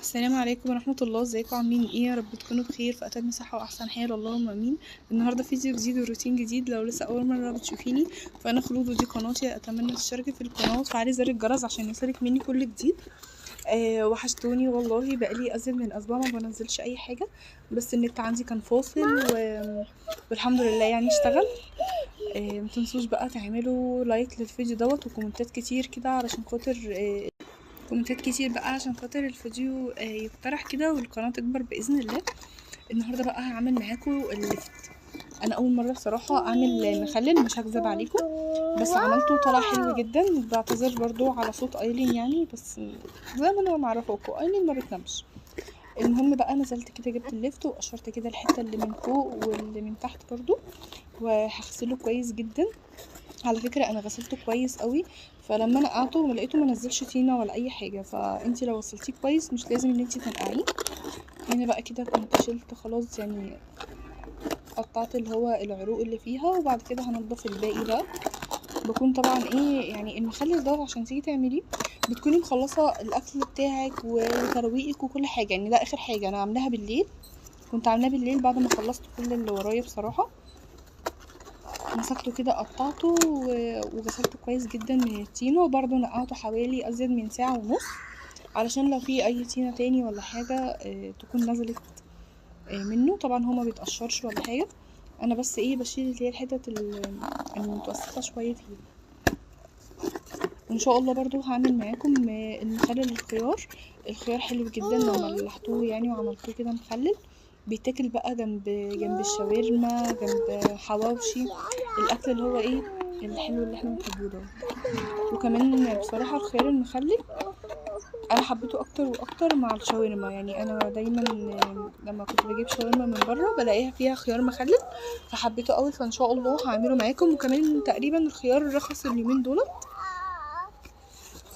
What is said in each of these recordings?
السلام عليكم ورحمة الله. ازيكم عاملين ايه؟ يا رب تكونوا بخير في اتم صحة واحسن حال، اللهم امين. النهارده فيديو جديد وروتين جديد. لو لسه اول مرة بتشوفيني فانا خلود ودي قناتي، اتمنى تشتركي في القناة وتفعلي زر الجرس عشان يوصلك مني كل جديد. وحشتوني والله، بقالي ازيد من اسبوع ما بنزلش اي حاجة، بس النت عندي كان فاصل والحمد لله يعني اشتغل. متنسوش بقى تعملوا like للفيديو دوت وكومنتات كتير كده علشان خاطر كومنتات كتير بقى عشان خاطر الفيديو يقترح كده والقناة تكبر باذن الله. النهارده بقى هعمل معاكم اللفت. انا اول مرة بصراحة اعمل مخلل، مش هكذب عليكم، بس عملته طلع حلو جدا. بعتذر برضو على صوت ايلين يعني، بس زي ما انا معرفاكم ايلين ما بتنامش. المهم بقى نزلت كده جبت اللفت وقشرت كده الحتة اللي من فوق واللي من تحت برضو، وهغسله كويس جدا. على فكرة انا غسلته كويس قوي، فلما نقعته لقيته ما نزلش طينه ولا اي حاجة، فانتي لو غسلتيه كويس مش لازم ان انتي تنقعيه. هنا بقى كده كنت شلت خلاص يعني، قطعت اللي هو العروق اللي فيها، وبعد كده هنضف الباقي بقى. بكون طبعا ايه يعني المخلل ده عشان تيجي تعمليه بتكوني مخلصة الاكل بتاعك وترويقك وكل حاجة، يعني ده اخر حاجة انا عاملاها بالليل. كنت عاملاه بالليل بعد ما خلصت كل اللي ورايا بصراحة. مسكته كده قطعته وغسلته كويس جدا من الطينه، وبرده نقعته حوالي ازيد من ساعة ونص علشان لو في اي طينه تاني ولا حاجة تكون نزلت منه. طبعا هو ما بيتقشرش ولا حاجة، انا بس ايه بشيل اللي هي الحتت المتوسخه شوية فيه. وان شاء الله برضو هعمل معاكم المخلل الخيار. الخيار حلو جدا لو ملحتوه يعني وعملتوه كده مخلل، بيتاكل بقى جنب الشاورما، جنب حواوشي، الاكل اللي هو ايه الحلو اللي احنا بنحبه ده. وكمان بصراحة الخيار المخلل انا حبيته اكتر واكتر مع الشاورما، يعني انا دايما لما كنت بجيب شاورما من بره بلاقيها فيها خيار مخلل، فحبيته قوي، فان شاء الله هعمله معاكم. وكمان تقريبا الخيار رخص اليومين دولت،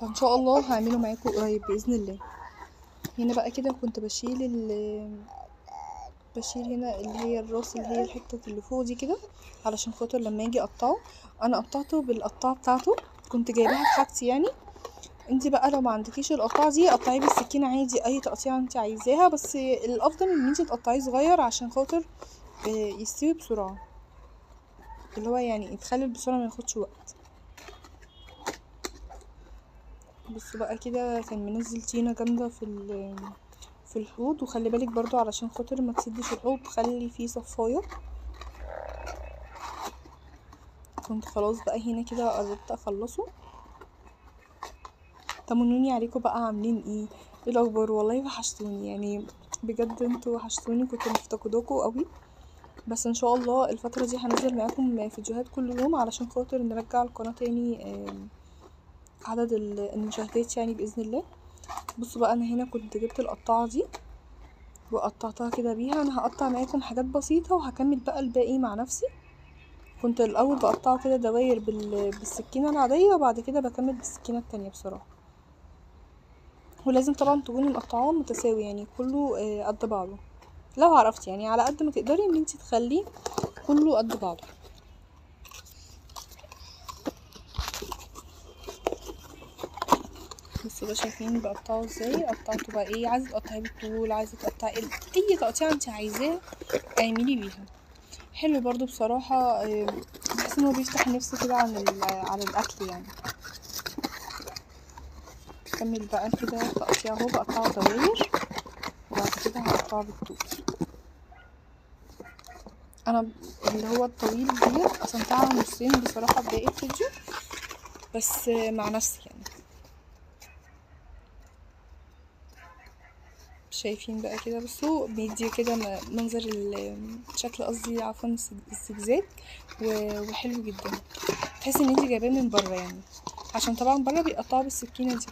فان شاء الله هعمله معاكم قريب باذن الله. هنا بقى كده كنت بشيل هنا اللي هي الراس اللي هي الحتة اللي فوق دي كده علشان خاطر لما اجي اقطعه. انا قطعته بالقطاعه بتاعته، كنت جايباها في حاجتي يعني. انت بقى لو ما عندكيش القطاعه دي قطعية بالسكينة عادي، اي تقطيعه انت عايزاها، بس الافضل ان انت تقطعيه صغير عشان خاطر يستوي بسرعة، اللي هو يعني يتخلل بسرعة ما ياخدش وقت. بصوا بقى كده كان منزل طينه جامدة في الحوض، وخلي بالك برضو علشان خاطر ما تسدش الحوض خلي فيه صفايه. كنت خلاص بقى هنا كده قربت اخلصه. طمنوني عليكم بقى، عاملين ايه؟ ايه الاخبار؟ والله وحشتوني يعني بجد، انتوا وحشتوني، كنت مفتقداكوا قوي. بس ان شاء الله الفترة دي هنزل معاكم فيديوهات كل يوم علشان خاطر نرجع القناة تاني عدد المشاهدات يعني باذن الله. بصوا بقى انا هنا كنت جبت القطاعه دي وقطعتها كده بيها. انا هقطع معاكم حاجات بسيطة وهكمل بقى الباقي مع نفسي. كنت الاول بقطعه كده دواير بالسكينة العادية، وبعد كده بكمل بالسكينة التانية بصراحة. ولازم طبعا تكوني مقطعاه متساوي يعني كله قد بعضه، لو عرفتي يعني على قد ما تقدري ان انتي تخليه كله قد بعضه. بصوا بقى شايفين بقطعه ازاي. قطعته بقى ايه، عايزه تقطعيه بالطول، عايزه تقطعي اي تقطيعه انت عايزاها اعملي بيها. حلو برضو بصراحة، بحس ان هو بيفتح النفس كده على الاكل يعني. كمل بقى كده تقطيع اهو، بقطعه دواير وبعد كده هقطعه بالطول. انا اللي هو الطويل ديت قسمتها نصين بصراحة باقي الفيديو، بس مع نفسي يعني. شايفين بقى كده، بصوا بيدي كده منظر الشكل، قصدي عفوا الزجزاج، وحلو جدا. تحسي ان انتي جايباه من بره يعني، عشان طبعا بره بيقطعوا بالسكينة دي.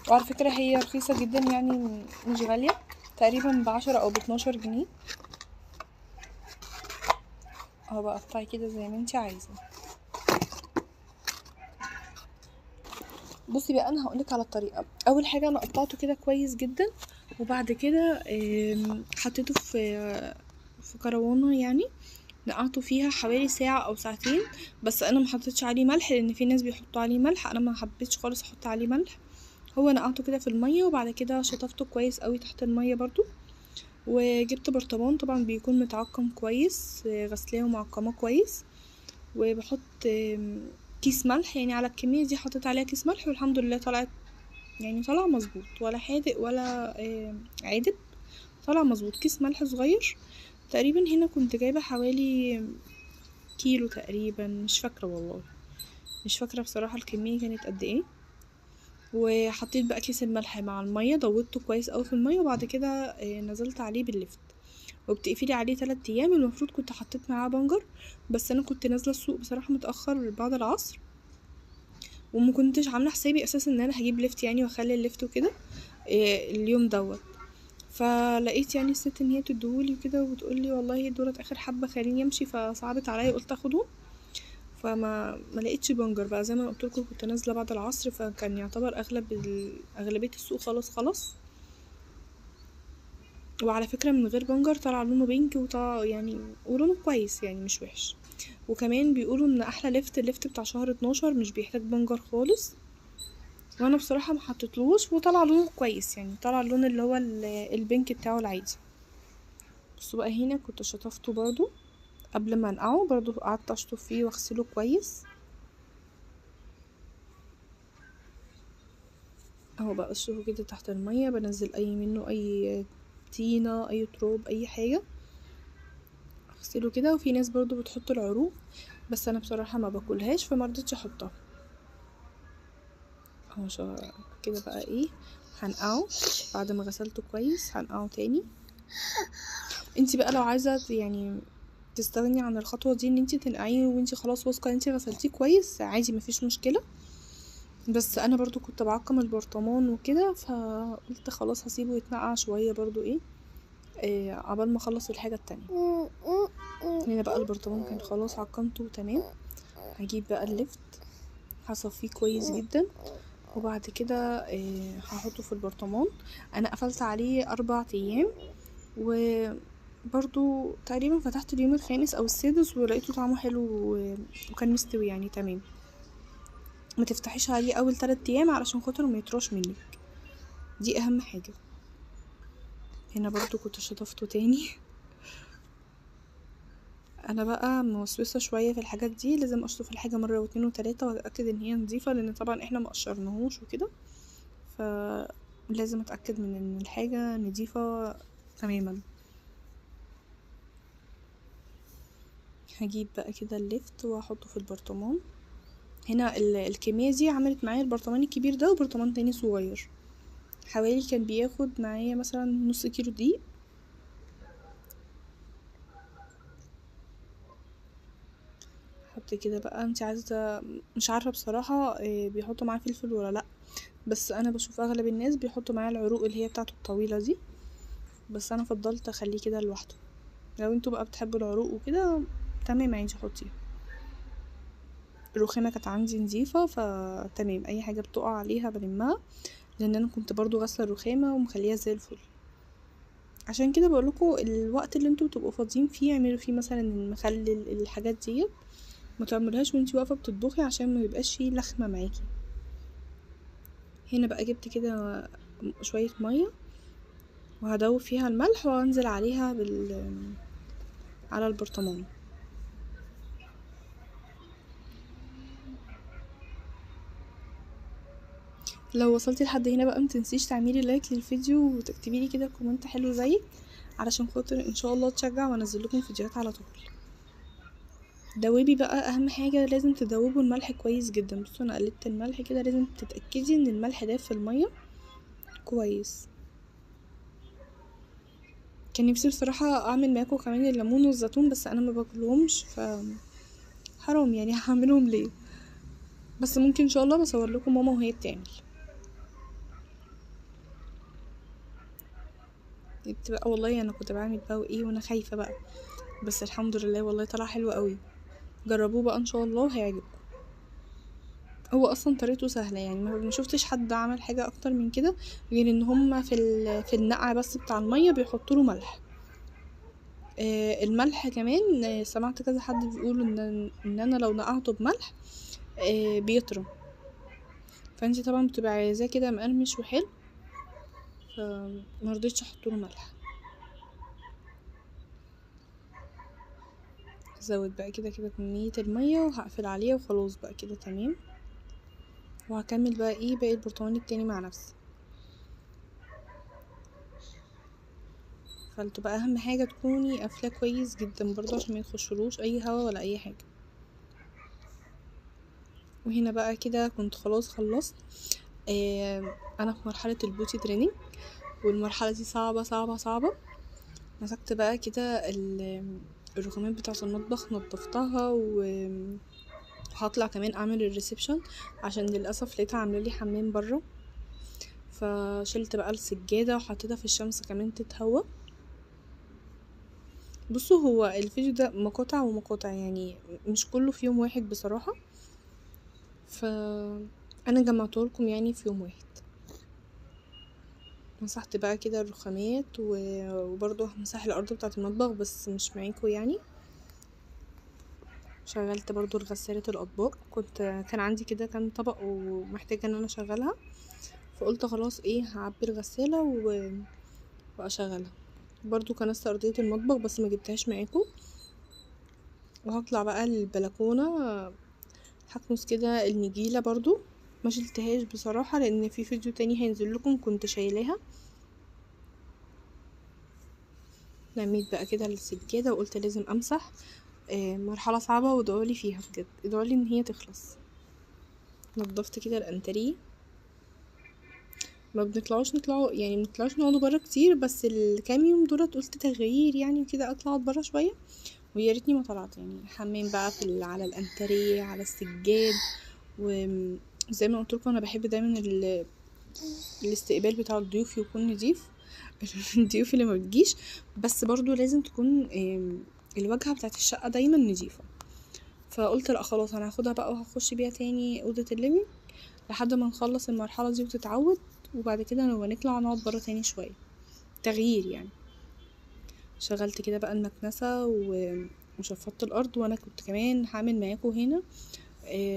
وعلى فكرة هي رخيصة جدا يعني، مش غالية، تقريبا ب10 او ب12 جنيه. اهو بقطعي كده زي ما انتي عايزه. بصي بقى انا هقولك على الطريقة. اول حاجة انا قطعته كده كويس جدا، وبعد كده حطيته في كروانه يعني، نقعته فيها حوالي ساعة او ساعتين. بس انا ما حطيتش عليه ملح، لان في ناس بيحطوا عليه ملح، انا ما حبيتش خالص احط عليه ملح. هو نقعته كده في المية، وبعد كده شطفته كويس قوي تحت المية برضو. وجبت برطمان طبعا بيكون متعقم كويس، غسلاه ومعقماه كويس، وبحط كيس ملح، يعني على الكمية دي حطيت عليها كيس ملح، والحمد لله طلعت يعني طلع مظبوط، ولا حادق ولا عادب، طلع مظبوط. كيس ملح صغير تقريبا، هنا كنت جايبه حوالي كيلو تقريبا، مش فاكره والله، مش فاكره بصراحة الكمية كانت قد ايه. وحطيت بقى كيس الملح مع المية، دوبته كويس قوي في المية، وبعد كده نزلت عليه باللفت، وبتقفلي عليه 3 ايام. المفروض كنت حطيت معاه بنجر، بس انا كنت نازله السوق بصراحة متاخر بعد العصر، وما كنتش عامله حسابي اساسا ان انا هجيب لفت يعني واخلي اللفت وكده اليوم دوت. فلقيت يعني الست ان هي بتديهولي وكده، وبتقولي والله دولت اخر حبه خليني امشي، فصعبت عليا قلت اخدهم. فما ما لقيتش بنجر بقى، زي ما قلت لكم كنت نازله بعد العصر، فكان يعتبر اغلبية السوق خلاص. وعلى فكرة من غير بنجر طلع لونه pink، وطلع يعني ولونه كويس يعني مش وحش. وكمان بيقولوا ان احلى لفت اللفت بتاع شهر 12 مش بيحتاج بنجر خالص، وانا بصراحة ما حطيتلوش وطلع لونه كويس، يعني طلع اللون اللي هو ال pink بتاعه العادي. بصوا بقى هنا كنت شطفته برضو قبل ما انقعه، برضو قعدت اشطف فيه واغسله كويس. اهو بقى اشطفه كده تحت المية، بنزل اي منه اي طينه اي تراب اي حاجة، اغسله كده. وفي ناس برضو بتحط العروق، بس انا بصراحة ما باكلهاش فما رضيتش احطها. اهو كده بقى ايه، هنقعه بعد ما غسلته كويس، هنقعه تاني. انتي بقى لو عايزه يعني تستغني عن الخطوة دي ان انتي تنقعيه وانتي خلاص واثقة ان انتي غسلتيه كويس، عادي مفيش مشكلة. بس انا برضو كنت بعقم البرطمان وكده، فقلت خلاص هسيبه يتنقع شوية برضو ايه عبال ما اخلص الحاجة التانية. هنا بقى البرطمان كان خلاص عقمته تمام. هجيب بقى اللفت هصفيه كويس جدا، وبعد كده هحطه في البرطمان. انا قفلت عليه 4 ايام، وبرضو تقريبا فتحت اليوم الخامس او السادس ولقيته طعمه حلو وكان مستوي يعني تمام. ما تفتحيش عليه اول 3 ايام علشان خاطر ما يطراش منك، دي اهم حاجة. هنا برضو كنت شطفته تاني. انا بقى موسوسه شوية في الحاجات دي، لازم اشطف الحاجة مرة واتنين وتلاتة واتاكد ان هي نظيفة، لان طبعا احنا ما قشرناهوش وكده، فلازم اتاكد من ان الحاجة نظيفة تماما. هجيب بقى كده اللفت واحطه في البرطمان. هنا الكمية دي عملت معايا البرطمان الكبير ده وبرطمان تاني صغير، حوالي كان بياخد معايا مثلا نص كيلو دقيق. حط كده بقى، انت عايزه، مش عارفه بصراحة بيحطوا معاه فلفل ولا لا، بس انا بشوف اغلب الناس بيحطوا معاه العروق اللي هي بتاعته الطويلة دي، بس انا فضلت اخليه كده لوحده. لو انتوا بقى بتحبوا العروق وكده تمام عادي حطيه. الرخامه كانت عندي نظيفة فتمام، اي حاجة بتقع عليها بلمها، لان انا كنت برضو غاسله الرخامه ومخليها زي الفل. عشان كده بقولكوا الوقت اللي انتوا بتبقوا فاضيين فيه اعملوا فيه مثلا المخلل الحاجات ديت، ما تعملهاش وانتي واقفة بتطبخي عشان ما يبقاش فيه لخمه معاكي. هنا بقى جبت كده شوية مية وهدوب فيها الملح وانزل عليها على البرطمان. لو وصلتي لحد هنا بقى متنسيش تعملي like للفيديو وتكتبي لي كده comment حلو زيك، علشان خاطر ان شاء الله تشجع وانزل لكم فيديوهات على طول. دوبي بقى، اهم حاجة لازم تدوبوا الملح كويس جدا. بصوا انا قلبت الملح كده، لازم تتاكدي ان الملح داب في المية كويس. كان نفسي بصراحة اعمل معاكم كمان الليمون والزيتون، بس انا ما باكلهمش ف حرام يعني هعملهم ليه، بس ممكن ان شاء الله بصور لكم ماما وهي بتعمل. بتبقى والله انا كنت بعمل بقى وايه وانا خايفة بقى، بس الحمد لله والله طلع حلو قوي. جربوه بقى ان شاء الله وهيعجبكم. هو اصلا طريقته سهلة يعني، ما شفتش حد عمل حاجة اكتر من كده، غير ان هما في النقع بس بتاع المية بيحطوا له ملح. الملح كمان سمعت كذا حد بيقول ان انا لو نقعته بملح بيطرى، فانتوا فانتي طبعا بتبقى عايزاه كده مقرمش وحلو، فمرضتش احط له ملح. هزود بقى كده كده كمية المية وهقفل عليها وخلاص بقى كده تمام. وهكمل بقى ايه باقي البرطمان التاني مع نفسي. قفلته بقى، اهم حاجة تكوني قافلاه كويس جدا برضو عشان ما يخشلوش اي هوا ولا اي حاجة. وهنا بقى كده كنت خلاص خلصت. انا في مرحلة ال potty training، والمرحلة دي صعبة صعبة صعبة. مسكت بقى كده الرخامات بتاعه المطبخ نضفتها، وهطلع كمان اعمل ال reception عشان للاسف لقيتها عامله لي حمام بره، فشلت بقى السجادة وحطيتها في الشمس كمان تتهوى. بصوا هو الفيديو ده مقاطع ومقاطع، يعني مش كله في يوم واحد بصراحة، فانا جمعته لكم يعني في يوم واحد. مسحت بقى كده الرخامات، وبرضه همسح الارض بتاعه المطبخ بس مش معاكم يعني. شغلت برضو غسالة الاطباق، كان عندي كده كام طبق ومحتاجة ان انا اشغلها، فقلت خلاص ايه هعبي الغسالة واشغلها. برضو كنست ارضية المطبخ بس ما جبتهاش معاكم. وهطلع بقى البلكونة هكنس كده النجيلة، برضو ما شلتهاش بصراحة لان في فيديو تاني هينزل لكم كنت شايلاها. لميت بقى كده السجادة وقلت لازم امسح. مرحلة صعبة وادعولي فيها بجد، ادعولي ان هي تخلص. نضفت كده الانتريه، ما بنطلعوش نطلعوا يعني ما بنطلعوش نقعدوا بره كتير، بس الكام يوم دولت قلت تغيير يعني كده اطلع اقعد بره شوية، ويا ريتني ما طلعت. يعني حمام بقى في على الانتريه على السجاد، وزي ما قلت لكم انا بحب دايما الاستقبال بتاع الضيوف يكون نضيف عشان الضيوف اللي ما بتجيش، بس برضو لازم تكون الواجهة بتاعت الشقة دايما نضيفه. فقلت لا خلاص انا هاخدها بقى وهخش بيها تاني اوضة ال living لحد ما نخلص المرحلة دي وتتعود، وبعد كده نبقى نطلع نقعد بره تاني شوية تغيير يعني. شغلت كده بقى المكنسة وشفطت الارض، وانا كنت كمان هعمل معاكم هنا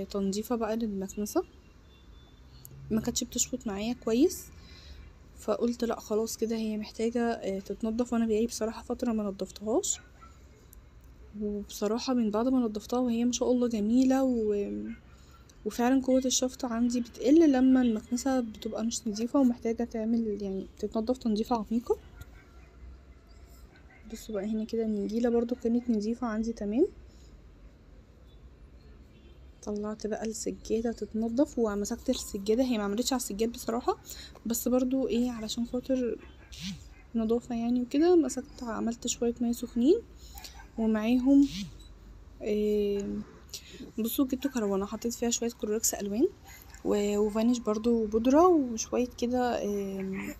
تنظيفه بقى للمكنسه، ما كانتش بتشفط معايا كويس، فقلت لا خلاص كده هي محتاجه تتنضف، وانا بقالي بصراحة فترة ما نضفتهاش. وبصراحة من بعد ما نضفتها وهي ما شاء الله جميلة، وفعلا قوة الشفط عندي بتقل لما المكنسة بتبقى مش نظيفة ومحتاجة تعمل يعني تتنضف تنظيفه عميقة. بصوا بقى هنا كده النجيله برضو كانت نظيفة عندي تمام. طلعت بقى السجادة تتنضف ومسكت السجادة، هي ما عملتش على السجاد بصراحة، بس برضو ايه علشان خاطر نظافة يعني وكده، مسكت عملت شوية مية سخنين ومعاهم إيه. بصوا جبت كروانه حطيت فيها شوية كلوركس الوان وفانيش برضو بودره وشوية كده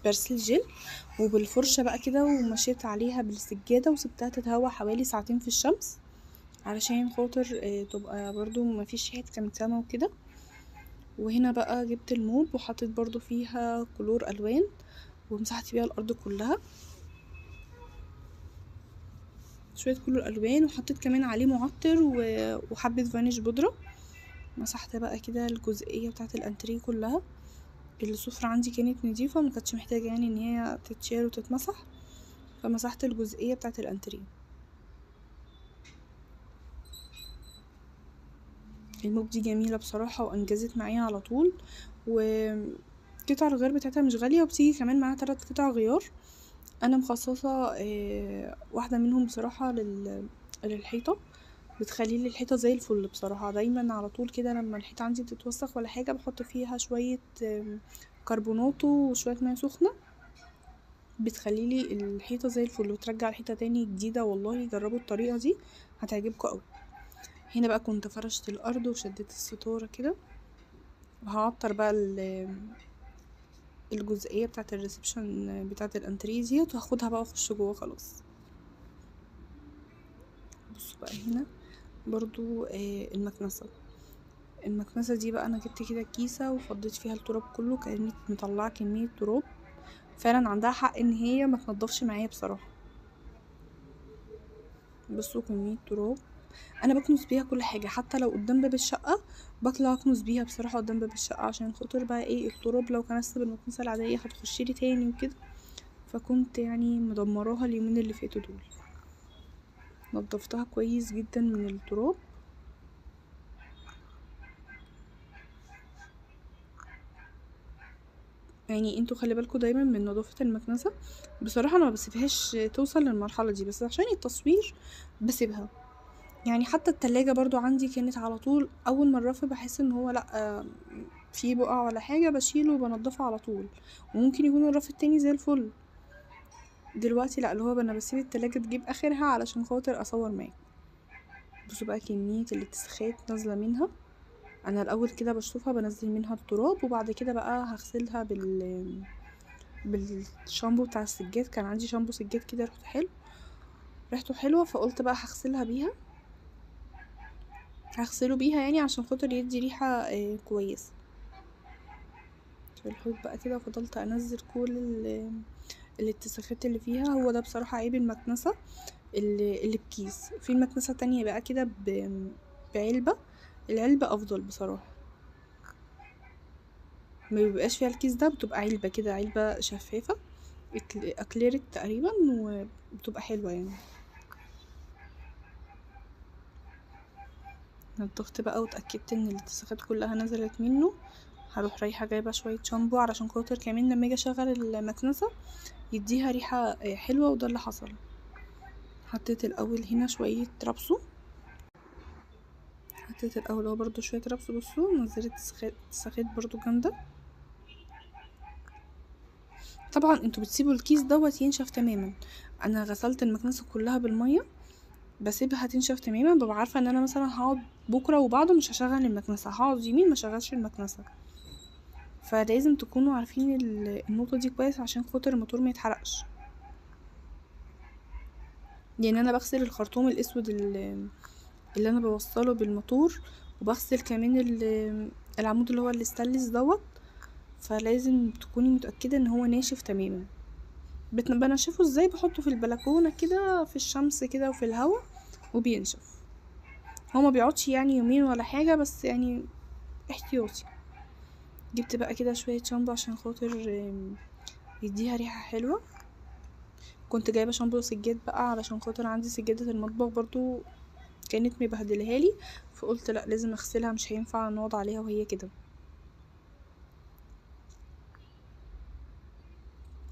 برسيل جل، وبالفرشه بقى كده ومشيت عليها بالسجاده وسبتها تتهوى حوالي ساعتين في الشمس علشان خاطر تبقى برضو مفيش ريحه كمكمه وكده. وهنا بقى جبت ال mop وحطيت برضو فيها كلور الوان ومسحت بيها الارض كلها شوية كلور الوان، وحطيت كمان عليه معطر وحبه فانيش بودره. مسحت بقى كده الجزئية بتاعه الانتريه كلها. السفرة عندي كانت نظيفة ما كانتش محتاجه يعني ان هي تتشال وتتمسح، فمسحت الجزئية بتاعه الانتريه. ال mop دي جميلة بصراحة وانجزت معايا على طول، وقطع الغيار بتاعتها مش غالية، وبتيجي كمان معاها 3 قطع غيار. انا مخصصة واحدة منهم بصراحة للحيطه، بتخلي لي الحيطة زي الفل بصراحة. دايما على طول كده لما الحيطة عندي بتتوسخ ولا حاجة بحط فيها شوية كربوناتو وشوية مية سخنة، بتخلي لي الحيطة زي الفل وترجع الحيطة تاني جديدة. والله جربوا الطريقة دي هتعجبكم قوي. هنا بقى كنت فرشت الارض وشديت الستارة كده، وهعطر بقى الجزئية بتاعه ال reception بتاعه الانتريه ديت، وهاخدها بقى واخش جوه خلاص. بصوا بقى هنا برضو المكنسة. المكنسة دي بقى انا جبت كده كيسه وفضيت فيها التراب كله، كانت مطلعه كمية تراب. فعلا عندها حق ان هي ما تنضفش معايا بصراحة. بصوا كمية تراب. انا بكنس بيها كل حاجة، حتى لو قدام باب الشقة بطلع اكنس بيها بصراحة قدام باب الشقة، عشان خاطر بقى ايه التراب لو كنست بالمكنسه العادية هتخشي لي تاني وكده. فكنت يعني مدمراها اليومين اللي فاتوا دول. نضفتها كويس جدا من التراب. يعني انتوا خلي بالكوا دايما من نظافة المكنسة. بصراحة انا ما بسيبهاش توصل للمرحلة دي، بس عشان التصوير بسيبها. يعني حتى التلاجة برضو عندي كانت على طول اول ما الرف بحس ان هو لا في بقع ولا حاجة بشيله وبنضفه على طول، وممكن يكون الرف التاني زي الفل. دلوقتي لا، اللي هو انا بسيب التلاجة تجيب اخرها علشان خاطر اصور معاكم. بصوا بقى كمية الاتساخات نازلة منها. انا الاول كده بشطفها بنزل منها التراب، وبعد كده بقى هغسلها بالشامبو بتاع السجاد. كان عندي شامبو سجاد كده ريحته حلو، ريحته حلوة، فقلت بقى هغسلها بيها، هغسله بيها يعني عشان خاطر يدي ريحه كويسة. في الحوض بقى كده فضلت انزل كل الاتساخات اللي فيها. هو ده بصراحة عيب المكنسة اللي بكيس. في المكنسة تانية بقى كده بعلبه، العلبة افضل بصراحة، ما بيبقاش فيها الكيس ده، بتبقى علبة كده، علبة شفافة اكليريك تقريبا، وبتبقى حلوة يعني. نضفت بقى واتاكدت ان الاتساخات كلها نزلت منه. هروح رايحة جايبه شوية شامبو علشان خاطر كمان لما اجي اشغل المكنسة يديها ريحه حلوة، وده اللي حصل. حطيت الاول هنا شوية رابسو، حطيت الاول اهو برضو شوية رابسو. بصوا نزلت اتساخات برضو جامدة. طبعا انتوا بتسيبوا الكيس دوت ينشف تماما. انا غسلت المكنسة كلها بالمية، بسيبها تنشف تماما. ببقى عارفه ان انا مثلا هقعد بكره وبعده مش هشغل المكنسة، هقعد يومين ما شغلش المكنسة. فلازم تكونوا عارفين النقطة دي كويس عشان خاطر الموتور ما يتحرقش. لان انا بغسل الخرطوم الاسود اللي انا بوصله بالموتور، وبغسل كمان العمود اللي هو الاستانلس دوت، فلازم تكوني متاكدة ان هو ناشف تماما. بنشفه ازاي؟ بحطه في البلكونه كده في الشمس كده وفي الهواء وبينشف. هو ما بيقعدش يعني يومين ولا حاجة، بس يعني احتياطي. جبت بقى كده شوية شامبو عشان خاطر يديها ريحه حلوة. كنت جايبه شامبو سجاد بقى علشان خاطر عندي سجادة المطبخ برضو كانت مبهدلها لي، فقلت لا لازم اغسلها، مش هينفع نقعد عليها وهي كده.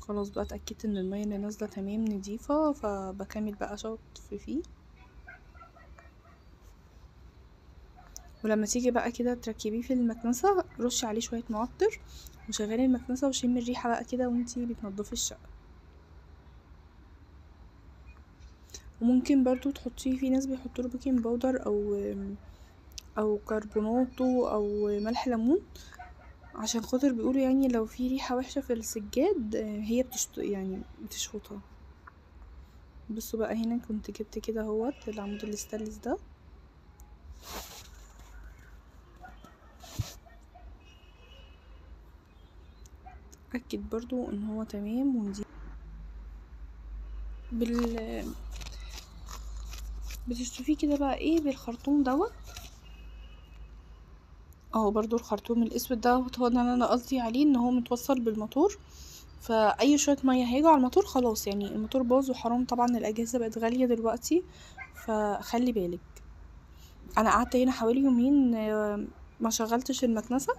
خلاص بقى اتاكدت ان المية اللي نازله تمام نضيفه، فبكمل بقى شطف فيه. ولما تيجي بقى كده تركبيه في المكنسة رشي عليه شوية معطر وشغلي المكنسة وشمي الريحة بقى كده وانتي بتنضفي الشقة. وممكن برضو تحطيه، في ناس بيحطوا له baking powder او كربوناتو او ملح ليمون، عشان خاطر بيقولوا يعني لو في ريحه وحشة في السجاد هي يعني بتشفطها. بصوا بقى هنا كنت جبت كده اهوت العمود الاستانلس ده، اتاكد برضو ان هو تمام. وندي بتشطفيه كده بقى ايه بالخرطوم دوت اهو. برضو الخرطوم الاسود ده هو اللي انا قصدي عليه ان هو متوصل بالموتور، فاي شوية مية هيجوا على الموتور خلاص يعني الموتور باظ وحرام. طبعا الاجهزة بقت غالية دلوقتي، فخلي بالك. انا قعدت هنا حوالي يومين ما شغلتش المكنسة،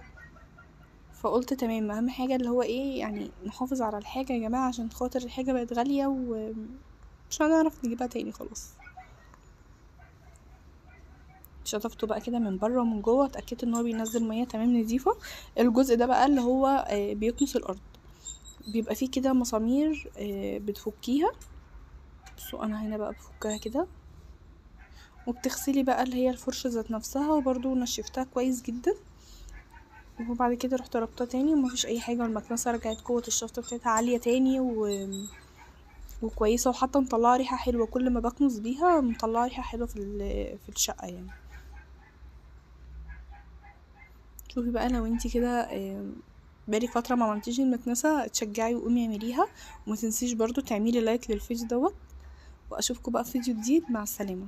فقلت تمام اهم حاجة اللي هو ايه يعني نحافظ على الحاجة يا جماعة، عشان خاطر الحاجة بقت غالية ومش هنعرف نجيبها تاني خلاص. شطفته بقى كده من بره ومن جوه، اتاكدت ان هو بينزل مية تمام نظيفة. الجزء ده بقى اللي هو بيكنس الارض، بيبقى فيه كده مسامير بتفكيها. بصوا انا هنا بقى بفكها كده، وبتغسلي بقى اللي هي الفرشة ذات نفسها، وبرده نشفتها كويس جدا. وبعد كده رحت ربطها تاني ومفيش اي حاجة، والمكنسه رجعت قوة الشفط بتاعتها عالية تاني وكويسة، وحتى مطلعه ريحه حلوة. كل ما بكنس بيها مطلعه ريحه حلوة في الشقة يعني. شوفي بقى لو انتي كده بقالك فترة ما عملتيش المكنسة اتشجعي وقومي اعمليها، وما تنسيش برضو تعملي like للفيديو دوت. واشوفكم بقى في فيديو جديد. مع السلامة.